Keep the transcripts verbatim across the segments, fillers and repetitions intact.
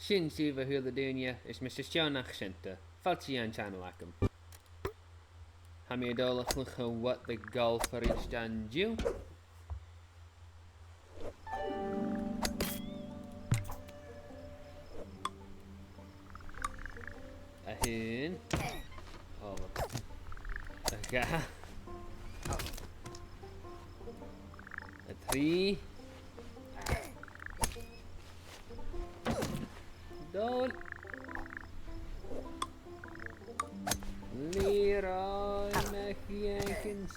Sin sibh, a h-uile duine, is mise Seán Mac Seanta. Fàilte dhan channel agam. Tha mi a' dol a chluich What the Golf a-rithist an-diugh. A h-aon. Ò. A dhà. A trì. Dol. Leroy MacJenkins.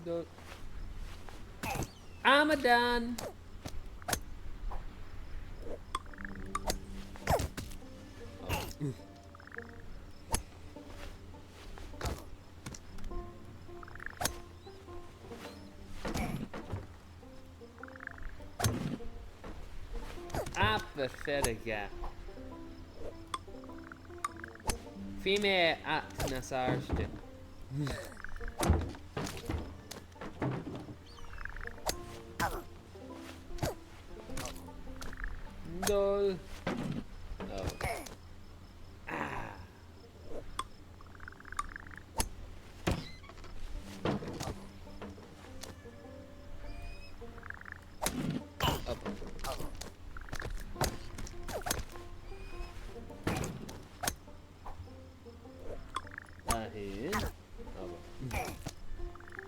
Dol. Amadan. Abair fear a dhà. Feumaidh e ad nas àirde. Dol. Oh. Ah. Up. A h-aon. Up.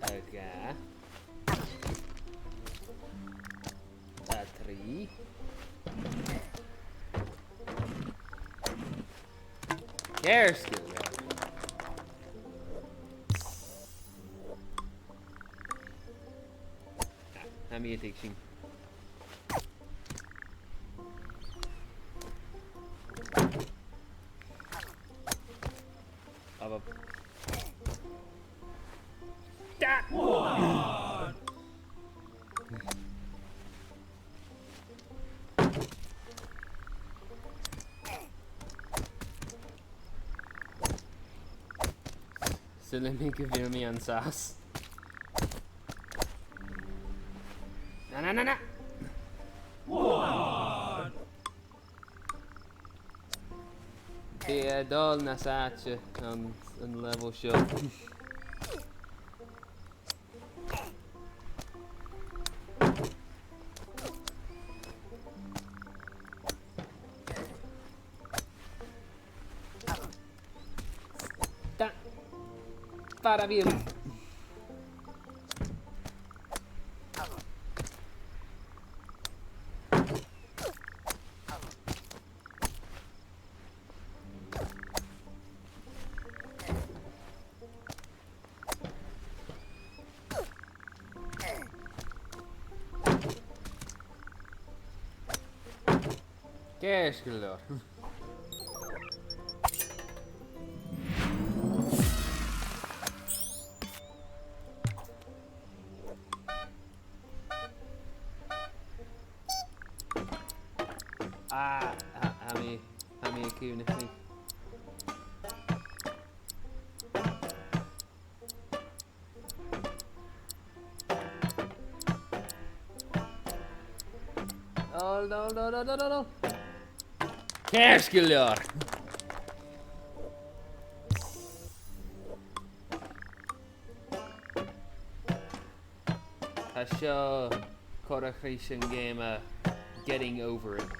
A dhà. A trì. Ceart gu leòr. Tha mi a' tuigsinn. Up, up. Da! Saoilidh mi gu bheil mi an sàs. Na, na, na, na! Tha e a' dol nas fhaide an, an level seo. Da. Far a bheil. Ceart gu leòr. Ah, tha, tha mi, tha mi a' cuimhneachadh. Dol, dol, dol. Ceart gu leòr. Tha seo còrr a chreic an geama Getting Over It.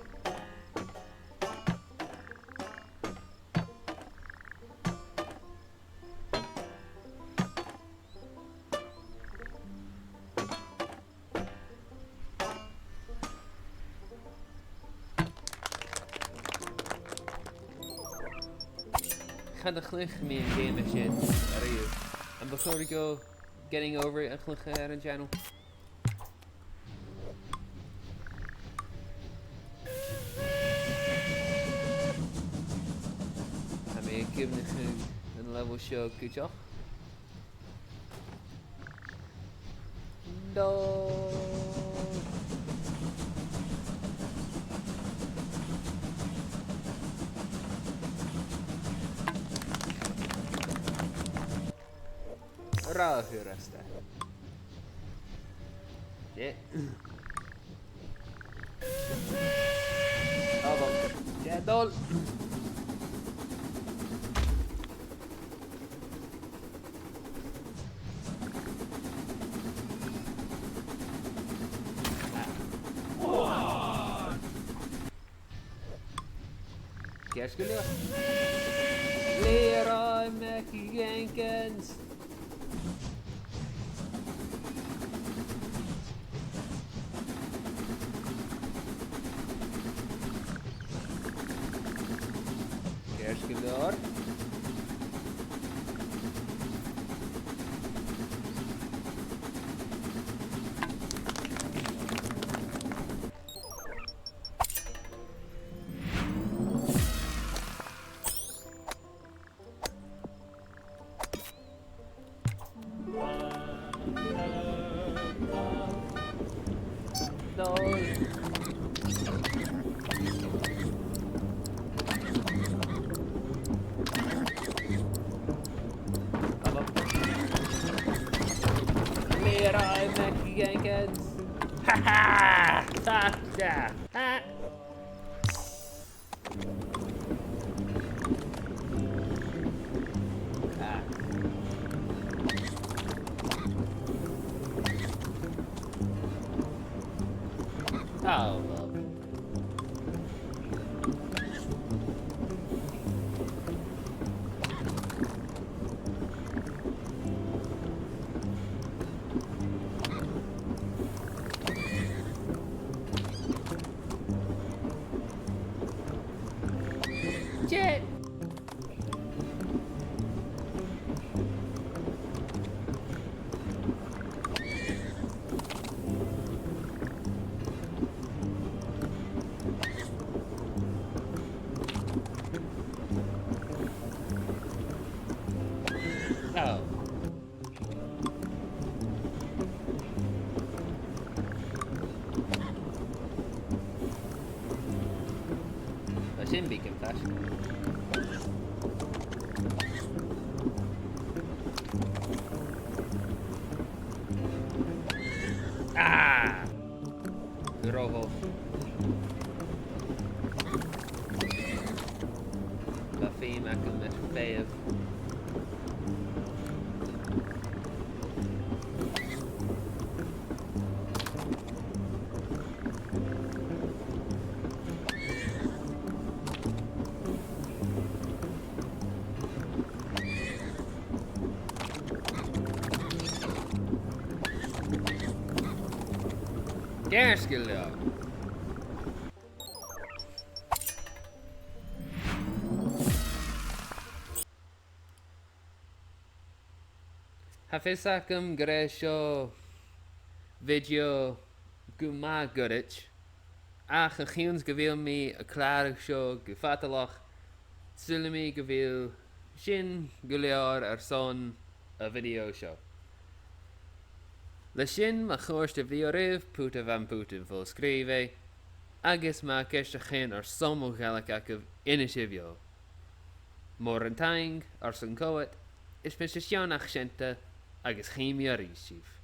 Cha do chluich mi an geama sin a-riamh. Am bu chòir dhomh Getting Over It a chluich air an channel? Tha mi a' cuimhneachadh an level seo cuideachd. No. ro fhurasta. Dè? Ò, bhon. Dè a' dol? Ceart gu leòr. Leroy McJenkins. Ceart gu leòr. Leroy McJenkins. Ha ha! Gotcha! Ha! Ah. Oh, well. Shit. Oh. Tha sin beagan faisg. Ah! Gu robh. Bha feum agam air feitheamh. Ceart gu leòr. Tha fios agam gur e seo video gu math goirid, ach a chionn 's gu bheil mi a' clàradh seo gu fadalach, saoilidh mi gu bheil sin gu leòr airson a' video seo. Le sin, ma chòrd a' video ribh, put am putan fo-sgrìobhadh, agus ma tha ceist no ceann airson mo Ghàidhlig agaibh, innsibh dhomh. Mòran taing airson coimhead, is mise Seonach Seunta, agus chì mi a-rithist sibh.